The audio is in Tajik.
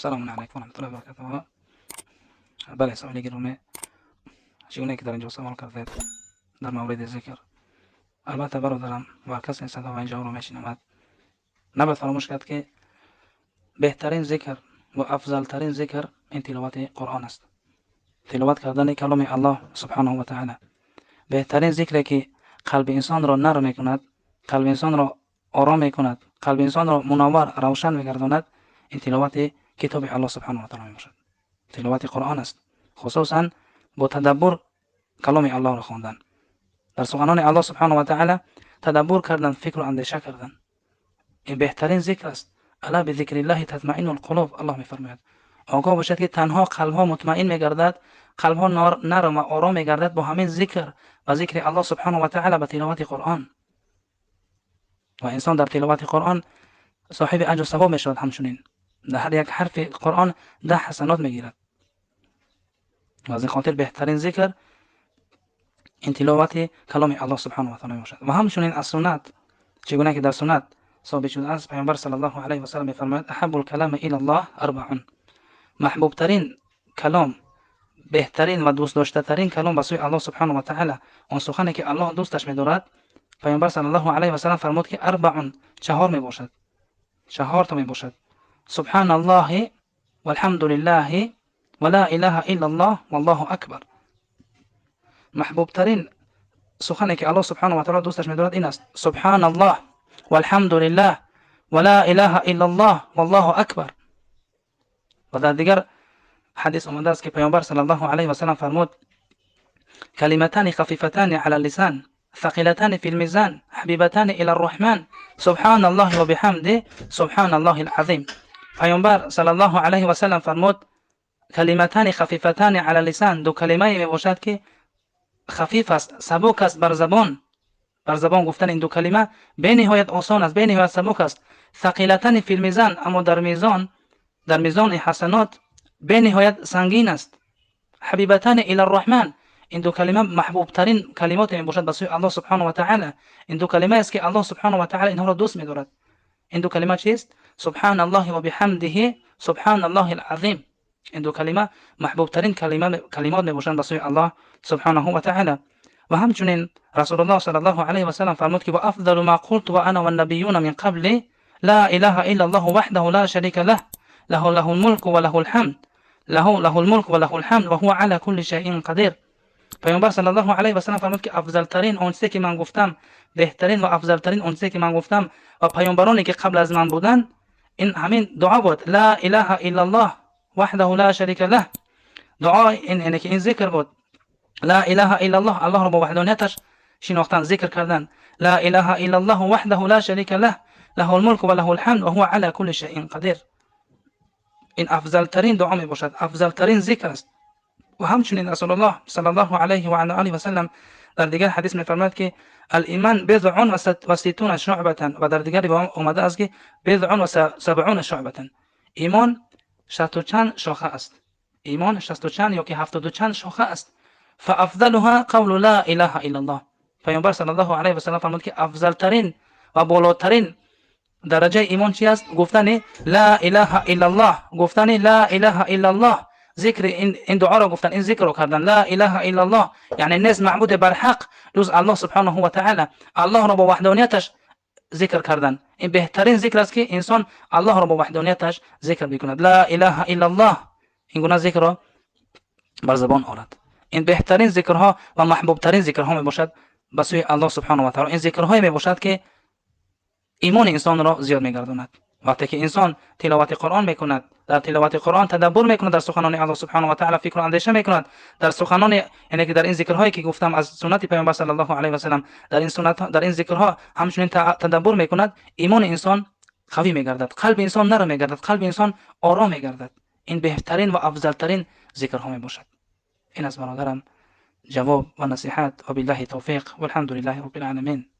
Салому алайкум ва раҳматуллоҳи ва баракатуҳ. Бале, саволи гиромӣ, чигуна ки дар инҷо савол кардед дар мавриди зикр, албатта, бародарам ва касе садо ва ин ҷавобро мешунавад, набояд фаромӯш кард, ки беҳтарин зикр ва афзалтарин зикр ин тиловати Қуръон аст, тиловат кардани каломи Аллоҳ субҳанаҳу ва таъала. Беҳтарин зикре, ки қалби инсонро нарм мекунад, қалби инсонро ором мекунад, қалби инсонро мунаввар, равшан мегардонад, ин тиловати китоби Аллоҳ субҳанаҳу ва таъала мебошад, тиловати Қуръон аст, хусусан бо тадаббур каломи Аллоҳро хондан, дар суханони Аллоҳ субҳанаҳу ва таъала тадаббур кардан, фикру андеша кардан, ин беҳтарин зикр аст. ألا بذكر الله تطمئن القلوب. Аллоҳ мефармояд: огоҳ бошад, ки танҳо қалбҳо мутмаин мегардад, қалбҳо нарм ва ором мегардад бо ҳамин зикр ва зикри Аллоҳ субҳанаҳу ва таъала, ба тиловати Қуръон. Ва инсон дар тиловати Қуръон соҳиби аҷру савоб мешавад. Ҳамчунин дар ҳар як ҳарфи Қуръон 10 ҳасанот мегирад. Ва аз ин хотир беҳтарин зикр ин тиловати каломи Аллоҳ субҳанаҳу ва таъала мебошад. Ва ҳамчунин аз суннат, чигуна ки дар суннат собит шудааст, Паёмбар саллаллоҳу алайҳи васаллам мефармояд: أحب الكلام إلى الله أربع. Маҳбубтарин калом, беҳтарин ва дӯстдоштатарин калом ба сӯи Аллоҳ субҳанаҳу ва таъала, он сухане ки Аллоҳ дӯсташ медорад, Паёмбар саллаллоҳу алайҳи васаллам фармуд, ки أربع, чаҳор мебошад, чаҳорто мебошад: سبحان الله والحمد لله ولا إله إلا الله والله أكبر. Маҳбубтарин сухане ки Аллоҳ субҳанаҳу ва таъала дӯсташ медорад, ин аст: سبحان الله والحمد لله ولا إله إلا الله والله أكبر. Ва дар дигар ҳадис омадааст, ки Паёмбар саллаллоҳу алайҳи васаллам фармуд: كلمتان خفيفتان على اللسان ثقيلتان في الميزان حبيبتان إلى الرحمن سبحان الله وبحمده سبحان الله العظيم. Паёмбар саллаллоҳу алайҳи васаллам фармуд: كلمتان خفيفتان على اللسان, ду калимае мебошад, ки хафиф аст, сабук аст бар забон. Бар забон гуфтан ин ду калима бениҳоят осон аст, бениҳоят сабук аст. ثقيلتان في الميزان, аммо дар мезон, дар мезони ҳасанот бениҳоят сангин аст. حبيبتان إلى الرحمن, ин ду калима маҳбубтарин калимоте мебошад ба сӯи Аллоҳ субҳанаҳу ва таъала. Ин ду калима аст, ки Аллоҳ субҳанаҳу ва таъала инҳоро дӯст медорад. Ин ду калима чист? سبحان الله وبحمده سبحان الله العظيم. Ин ду калима маҳбубтарин калимот мебошанд ба сӯи Аллоҳ субҳанаҳу ва таъала. Ва ҳамчунин Расулуллоҳ саллаллоҳу алайҳи васаллам фармуд, ки وأفضل ما قلت وأنا والنبيون من قبلي لا إله إلا الله وحده لا شريك له له الملك وله الحمد له الملك وله الحمد وهو على كل شيء قدير. Паёмбар саллаллоҳу алайҳи васаллам фармуд, ки афзалтарин он чизе, ки ман гуфтам, беҳтарин ва афзалтарин он чизе, ки ман гуфтам ва паёмбароне, ки қабл аз ман буданд, ин ҳамин дуо буд: لا إله إلا الله وحده لا شريك له. Дуо ин, яъне ки ин зикр буд: لا إله إلا الله, Аллоҳро бо ваҳдонияташ шинохтан, зикр кардан. لا إله إلا الله وحده لا شريك له له الملك وله الحمد وهو على كل شيء قدير. Ин афзалтарин дуо мебошад, афзалтарин зикр аст. Ва ҳамчунин Расулуллоҳ саллаллоҳу алайҳи ва ала олиҳи васаллам дар дигар ҳадис мефармояд, ки الإيمان بضع وستون شعبة. Ва дар дигар ривоя омада аст, ки بضع وسبعون شعبة. Имон шасту чанд шоха аст, имон шасту чанд ё ки ҳафтоду чанд шоха аст. فأفضلها قول لا إله إلا الله. Паёмбар саллаллоҳу алайҳи васаллам фармуд, ки афзалтарин ва болотарин дараҷаи имон чи аст? Гуфтани لا إله إلا الله, гуфтани لا إله إلا الله, зикри ин дуоро гуфтан, ин зикрро кардан: لا إله إلا الله, яъне нест маъбуде барҳақ ҷуз Аллоҳ субҳанаҳу ва таъала. Аллоҳро бо ваҳдонияташ зикр кардан, ин беҳтарин зикр аст, ки инсон Аллоҳро бо ваҳдонияташ зикр мекунад. لا إله إلا الله, ин гуна зикрро бар забон орад, ин беҳтарин зикрҳо ва маҳбубтарин зикрҳо мебошад ба сӯи Аллоҳ субҳанаҳу ва таъала. Ин зикрҳое мебошад, ки имони инсонро зиёд мегардонад. Вақте ки инсон тиловати Қуръон мекунад, дар тиловати Қуръон тадаббур мекунад, дар суханони Аллоҳ субҳанаҳу ва таъала фикру андеша мекунад, дар суханони, яъне ки дар ин зикрҳое, ки гуфтам аз суннати Паёмбар саллаллоҳу алайҳи васаллам, дар ин суннат, дар ин зикрҳо ҳамчунин тадаббур мекунад, имони инсон қавӣ мегардад, қалби инсон нарм мегардад, қалби инсон ором мегардад. Ин беҳтарин ва афзалтарин зикрҳо мебошад. Ин аст, бародарам, ҷавоб ва насиҳат. وبالله التوفيق والحمد لله رب العالمين.